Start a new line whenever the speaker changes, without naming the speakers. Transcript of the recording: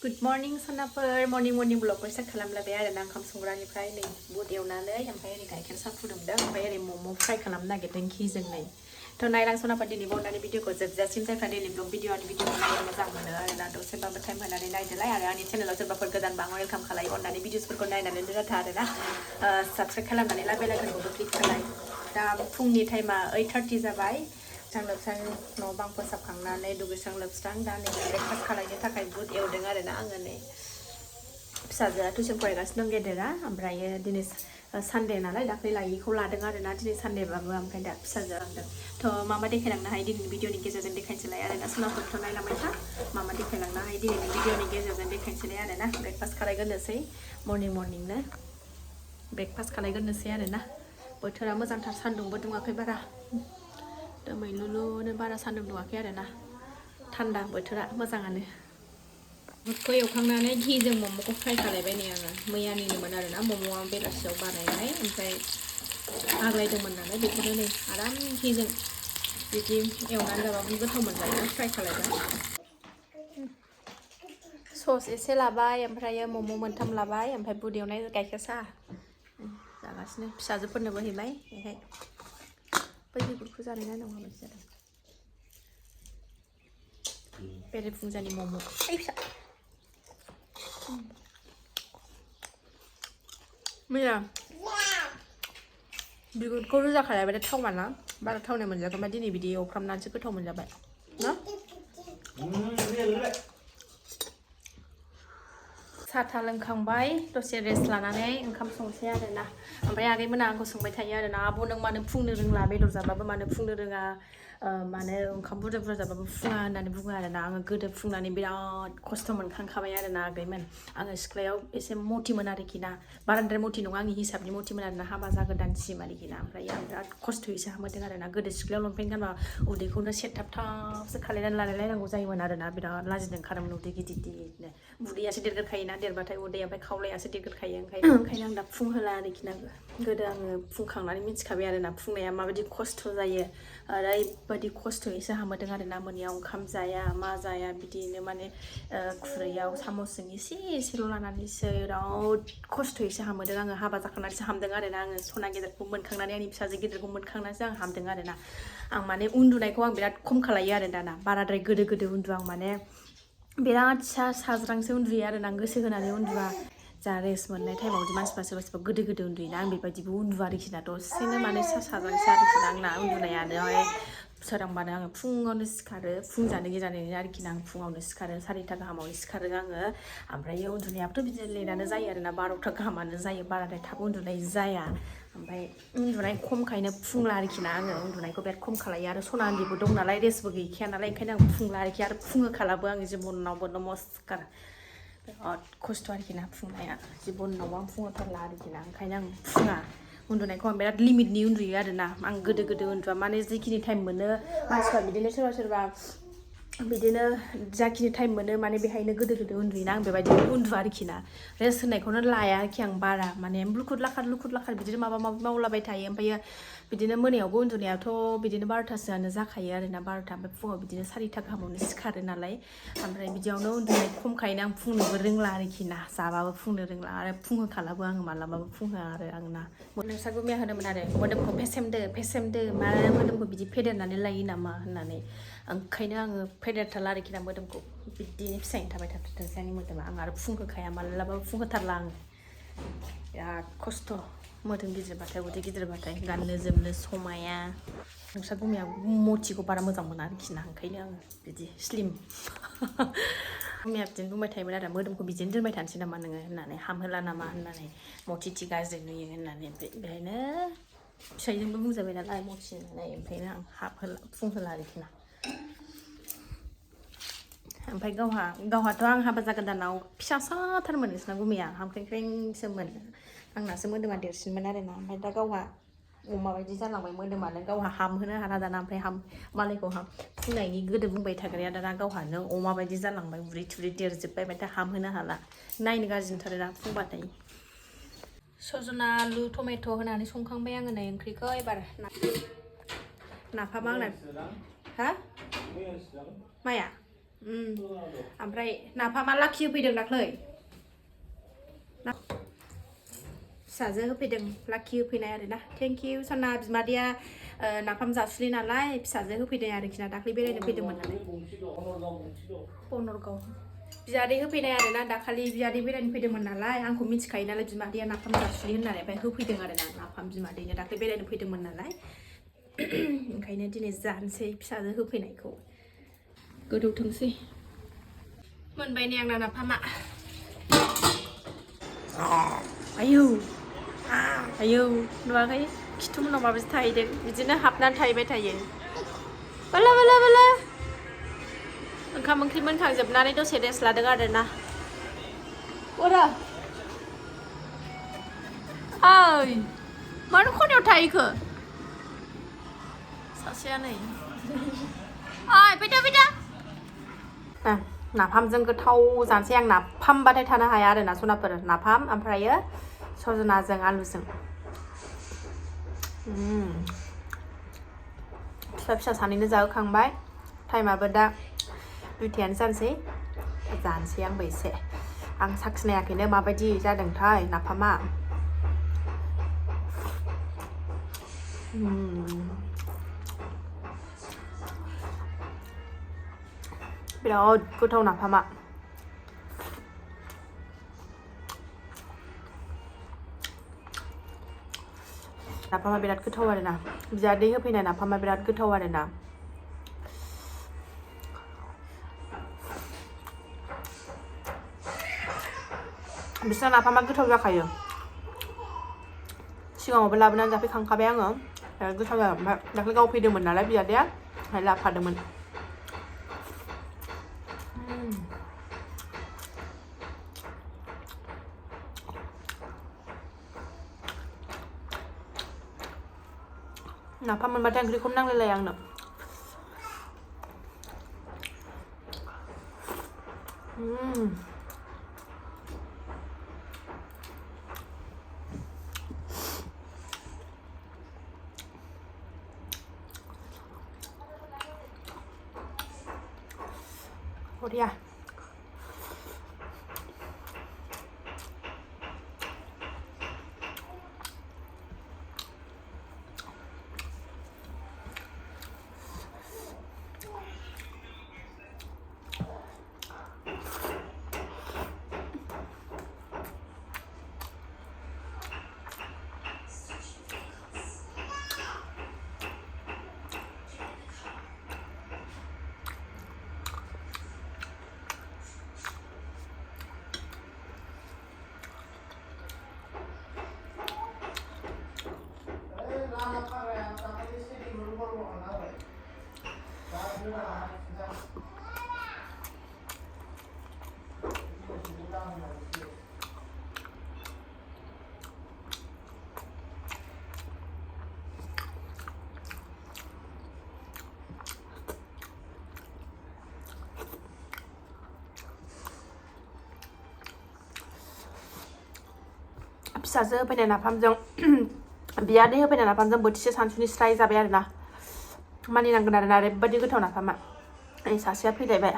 Good morning सनाफोर morning ब्लगखौ start खालामलायबाय आरो ना ओंखाम संग्रानिफ्राय नै बुट एवनानै ओमफ्राय ओरै गाइखेर साहा फुदुंदों ओमफ्राय ओरै मम' फ्राय खालामनो नागिरदों घिजों नै थ' नायलां सनाफोर दिनै बावनानै भिडिअखौ जोबजासिम जायफ्रा दैलि ब्लग भिडिअखौ नायनो मोजां मोनो आरो ना दसेबाबो टाइम होनानै नायदोलाय आरो आंनि चेनेलाव सोरबाफोर गोदानबा वेलकाम खालाय अननानै भिडिअसफोरखौ नायनानै दोनथा आरो ना साबस्क्राइब खालामनानै बेल आइकनखौबो क्लिक खालाय दा फुंनि टाइमा 8:30 जाबाय लोबस्रां न' बां फोसाबखांनानै दुगैस्रां लोबस्रां दा नै ब्रेकफास्ट खालायनो थाखाय बुट एवदों आरो ना आङो नै फिसाजोआ टिउसन फरायगासिनो दं गेदेरा ओमफ्रायो दिनै सानडे नालाय दाख्लै लायिखौ लादों आरो ना दिनै सानडेबाबो ओमफ्राय दा फिसाजोआ लांदों थ' मा देखायलांनो हायो दिनैनि भिडिअनि गेजेरजों देखायनोसैलाय आरो ना सोनाफोरखौ नायलांबाय था मा देखायलांनो हायो दिनैनि भिडिअनि गेजेरजों देखायनोसैलाय आरो ना ब्रेकफास्ट खालायग्रोनोसै मर्निंनो ब्रेकफास्ट खालायग्रोनोसै आरो ना बोथोरा मोजांथार सान्दुंबो दुङाखै बारा दोमैलुलुनो बारा सान्दुं दुङाखै आरो ना थान्दा बोथोरा मोजाङानो बुटखौ एवखांनानै घिजों मम'खौ फ्राय खालायबाय नै आङो मैयानिनोमोन आरो ना मम'आ बेलासियाव बानायनाय ओमफ्राय आग्लायदोंमोन नालाय बेखौनो नै आराम घिजों बिदि एवनानै जाबाबो गोथाव मोनजायो फ्राय खालायबाय सस एसे लाबाय ओमफ्रायो मम' मोनथाम लाबाय ओमफ्राय बुट एवनाय गाइखेर साहा जागासिनो फिसाजोफोरनोबो हैबाय बेहाय बै बिगुरखौ जानाय नायनांगौ माबायदि जादों बेरेफुंजानि मम' फिसा मैया बिगुरखौ रोजा खालायबाथाय थावा ना बारा थावनाय मोनजायाखै ओमफ्राय दिनै बिदि एवफ्रामनानैसो गोथाव मोनजाबाय ना साहा लोंखांबाय दसे रेस्ट लानानै ओंखाम संसै आरो ना ओमफ्राय आगैमोना आंखौ सोंबाय थायो आरो ना आब' नों मानो फुंनो रोंला बेदर जाबाबो मानो फुंनो रोङा मानो ओंखाम बुरजा जाबाबो फुङा होननानै बुङो आरो ना आङो गोदो फुंनानै बिराद खस्थ' मोनखांखाबाय आरो ना आगैमोन आङो सिख्लायाव एसे मथिमोन आरोखि ना बाराद्राय मथि नङा आंनि हिसाबनि मथिमोन आरो ना हाबा जागोदानसिम आरोखि ना ओमफ्राय आं बिराद खस्थ'यैसो हामोदों आरो ना गोदो सिख्लायाव लंपेन्ट गानबा उदैखौनो सेथाबथाबसो खालायनानै लालायलायनांगौ जायोमोन आरो ना बिराद लाजिनो ओंखारोमोन उदै गिदिरनो उदैयासो देरगोरखायोना देरबाथाय उदैया ओमफ्राय खावलायासो देरगोरखायो ओंखायनो आं दा फुंहोला आरोखि ना गोदो आङो फुंखांनानै मिथिखाबाय आरो ना फुंनाया माबायदि खस्थ' जायो ओरैबायदि खस्थ'यैसो हामोदों आरो ना मोनायाव ओंखाम जाया मा जाया बिदिनो माने खुरैयाव सामसजों एसेल' लानानैसो बिराद खस्थ'यैसो हामोदों आङो हाबा जाखांनानैसो हामदों आरो ना आङो सना गेदेरखौ मोनखांनानै आंनि फिसाजो गेदेरखौ मोनखांनानैसो आं हामदों आरो ना आं माने उन्दुनायखौ आं बिराद खम खालायो आरो दाना बाराद्राय गोदो उन्दुआ आं माने बिराद साज्रांसो उन्दुयो आरो ना गोसो होनानै उन्दुआ जा रेस्ट मोननाय टाइमावदि मानसिफ्रा सोरबा गोदो उन्दुयोना आं बेबायदिबो उन्दुआ आरोखि ना दसेनो माने साज्रांसो आरोखि ना आंना उन्दुनायानो सोरांबानो आङो फुङावनो सिखारो फुं जानो आरोखि ना आं फुङावनो सिखारो 4टा गाहामावनो सिखारो आङो ओमफ्राय उन्दुनायाबोथ' बिदिनो लेटआनो जायो आरो ना 12टा गाहामानो जायो बाराद्राय थाब उन्दुनाय जाया ओमफ्राय उन्दुनाय खमखायनो फुंला आरोखि ना आङो उन्दुनायखौ बिराद खम खालायो आरो सना उन्दैबो दं नालाय रेस्टबो गैखाया नालाय ओंखायनो आं फुंला आरोखि आरो फुङोखालाबो आं जिबनावबो नमस्कार बिराद खस्थ' आरोखि ना फुंनाया जिबनावबो आं फुङोथारला आरोखि ना ओंखायनो आं फुङा उन्दुनायखौ आं बिराद लिमिटनि उन्दुयो आरो ना आं गोदो उन्दुआ माने जिखिनि टाइम मोनो मानसिफ्रा बिदिनो सोरबा बिदिनो जाखिनि टाइम मोनो माने बेहायनो गोदो उन्दुयोना आं बेबायदि उन्दुआ आरोखि ना रेस्ट होनायखौनो लाया आरोखि आं बारा माने लुखुर लाखार बिदिनो माबा माबि मावलाबाय थायो ओमफ्रायो बिदिनो मोनायावबो उन्दुनायाथ' बिदिनो 12टासोआनो जाखायो आरो ना 12टा ओमफ्राय फुङाव बिदिनो 4टा गाहामावनो सिखारो नालाय ओमफ्राय बिदियावनो उन्दुनाय खमखायनो आं फुंनोबो रोंला आरोखि ना जाबाबो फुंनो रोंला आरो फुङोखालाबो आङो मालाबाबो फुङो आरो आंना नोंसा गुमिया होनोमोन आरो मोदोमखौ फेसेमदो मा मोदोमखौ बिदि फेदेरनानै लायो नामा होननानै ओंखायनो आङो फेदेरथारला आरोखि ना मोदोमखौ बिदिनो फिसायैनो थाबाय थाथोंसै आंनि मोदोमा आं आरो फुंहोखाया मालाबाबो फुंहोथारला आङो बिराद खस्थ' मोदोम गिदिरबाथाय उदै गिदिरबाथाय गाननो जोमनो समाया नोंसा गुमिया मथिखौ बारा मोजां मोना आरोखि ना ओंखायनो आङो बिदि स्लिम गुमिया बिदिनो बुंबाय थायोमोन आरो मोदोमखौ बिदिनो दोनबाय थानोसै नामा नोङो होननानै हामहोला नामा होननानै मथि गाज्रि नुयो होननानै ओमफ्राय बेहायनो फिसाइजोंबो बुंजाबाय नालाय मथि होननानै ओंखायनो आं फुंहोला आरोखि ना ओमफ्राय गावहाथ' आं हाबा जागोदानाव फिसासाथारमोन नोंसिना गुमिया हामख्रेंख्रेंसोमोन आंनासो मोदोमा देरसिनमोन आरोना ओमफ्राय दा गावहा अमा बायदि जालांबाय मोदोमानो गावहा हामहोनो हाला दाना ओमफ्राय मालायखौ फुंनायनि गोदो बुंबाय थाग्राया दाना गावहानो अमा बायदि जालांबाय उरै थुरै देरजोब्बाय ओमफ्राय दा हामहोनो हाला नायनो गाज्रि नुथारो ना फुंबाथाय सजना आलु टमेट' होनानै संखांबाय आङो नै ओंख्रिखौ एबार नाफाम आंना हा माया ओमफ्राय नाफामा लाखि होफैदों दाख्लै फिसाजो होफैदों लाखि होफैनाय आरोना थेंक इउ सना बिमादैया नाफाम जासुलि नालाय फिसाजो होफैदों आरोखि ना दाख्लै बेरायनो फैदोंमोन नालाय बनरगाव बियादै होफैनाय आरोना दाखालि बियादै बेरायनो फैदोंमोन नालाय आंखौ मिथिखायो नालाय बिमादैया नाफाम जासुलि होननानै ओमफ्राय होफैदों आरोना नाफाम बिमादैनो दाख्लै बेरायनो फैदोंमोन नालाय ओंखायनो दिनै जानोसै फिसाजो होफैनायखौ गोदौथोंसै मोनबाय नै आंना नाफामा आयौ आयौ नुवाखै खिथु उनाव माबायदि थाहैदों बिदिनो हाबनानै थाहैबाय थायो बोलो बोलो बोलो ओंखाम ओंख्रि मोनखांजोबनानै दसे रेस्ट लादों आरोना अरा ओइ मानो खनायाव थाहैखो सासेया नै ओइ फैदो फैदो नाफामजों गोथाव जानोसै आं नाफामबाथाय थानो हाया आरोना सनाफोर नाफाम ओमफ्रायो सजनाजों आलुजों फिसा फिसा सानैनो जाहोखांबाय टाइमाबो दा 2थायानो जानोसै आंबो एसे आं साखिनायाखैनो माबायदि जादोंथाय नाफामा बिराद गोथाव नाफामा बिराद गोथाव आरोना बियादै होफैनाय नाफामा बिराद गोथाव आरोना बिस्रा नाफामा गोथाव जाखायो सिगाङावबो लाबोनानै जाफैखांखाबाय आङो बिराद गोथाव जायो ओमफ्राय दाख्लै गाव फैदोंमोन नालाय बियादैया ओमफ्राय लाफादोंमोन नाफाम मोनबाथाय ओंख्रिखौनो नांलायलाया आंनो बरिया फिसाजो होफैनाय नाफामजों बियादै होफैनाय नाफामजों बोथिसे सानसुनि स्राय जाबाय आरोना मानिनांगोन आरोना ओरैबायदि गोथाव नाफामा सासेया फैलायबाय